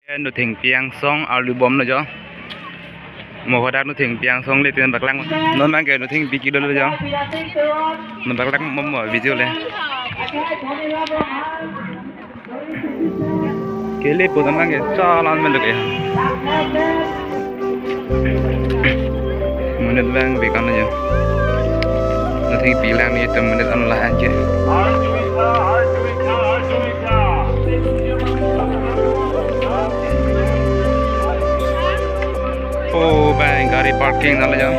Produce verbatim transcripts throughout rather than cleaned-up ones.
Nuthengpi angsong arlu bomlo jo. Mo hadak Nuthengpi angsong le tin paklang. Non abang ke Nuthengpi kilo lo jo. Non paklang mo mo video le. Kele po non abang ke chalan melo ke. Monit abang bikang lo jo. Nuthengpi lang ni itum monit an la-an ke. Oh, abang gari parking nang lo jo.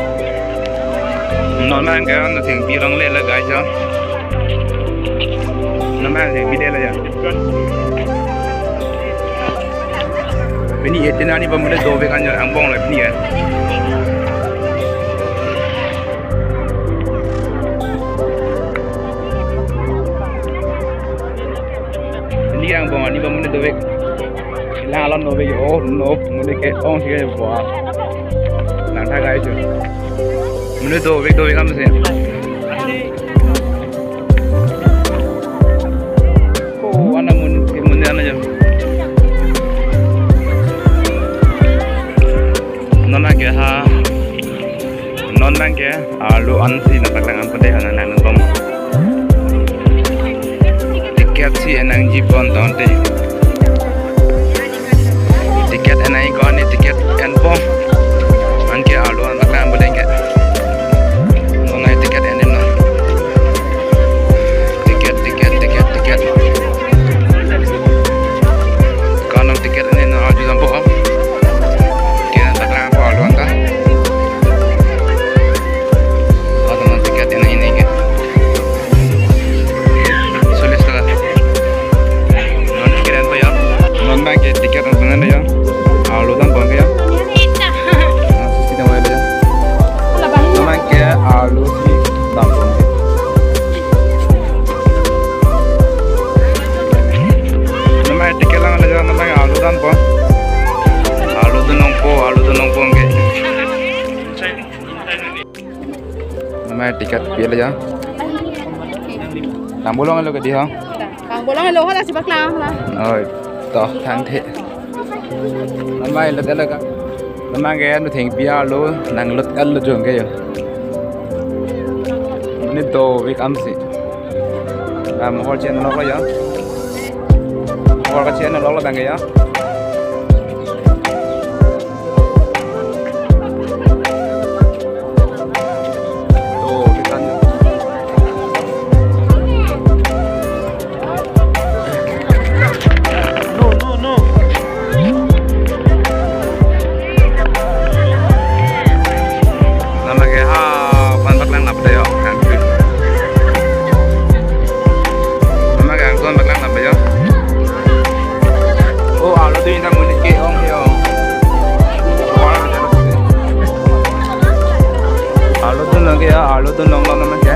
Non abang ke Nuthengpi longle la guys jo. Non abang Nuthengpi le lo jo. Pini eighteen arni bom le dovek anjo angbong le pini ya. Pini angbong arni bom le dovek. Lang alon dovek, oh no, monit ke-ong si ke bo. Lang tha guys jo. Monit dovek dovek kam se. Oh, ana monit, monit ana jo. Non abang ke ha. Non abang ke arlu ansi nangpaklang an pade hana nang bom. Ticket si en nangji pon tangte. Ticket en nangji ko ani ticket enpo. Anke arlu an paklang an pade ke. Non nang ticket en en na. Ticket, ticket, ticket, ticket. Kanang ticket en en na arju dampo. Ke nangpaklang po arlu an ta. Atau non ticket en en ke. Solis taka. Non ticket enpo ya. Non abang ke ticket enpo ya. Arlu dampo ke ya. Ah, sisi dampo ya. Non abang ke arlu si dampo. Non abang ticket lang lo jo, non abang arlu dampo. Arlu dunong po, arlu dunong po ke. Non abang ticket pi lo jo. Tang bolong lo ke di ho. Tang bolong lo, hala si paklang la. Oi, to thangthe. Non abang lo telo ka. Non abang ke Nuthengpi arlo nanglut el lo jong ke jo. Monit dovek kam si. Ram hor chen lo ko jo. Hor ka chen lo lo abang ke jo. No, no, no. Nama ke ha, pan paklang nap dayo, kan. Nama ke angkon paklang nap dayo. Oh, arlo tu inta monit ke-ong yo. Arlo tu nang ke ya, arlo tu nang lo nama ke.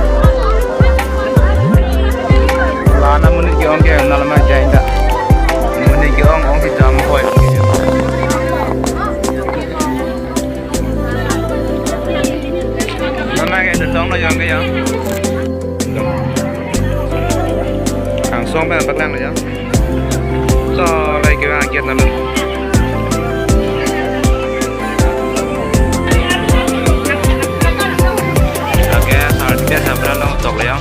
Lana monit ke-ong ke nang nama ke inta. Monit ke-ong ong ke jam hoi. Nama ke tu tong lo yang ke ya. Angsong pen paklang lo ya. So, like ke agiat namen. Okay, sar tiga sabra long tok lo ya.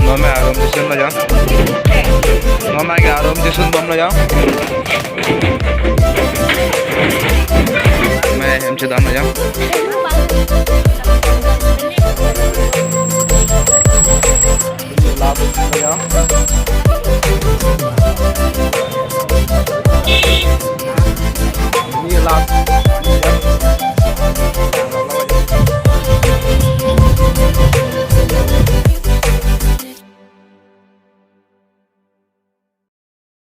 Mama arum disun lo ya. Mama ke arum disun bom lo ya. Mama hem chedan lo ya. Lap lo ya. Ini lap.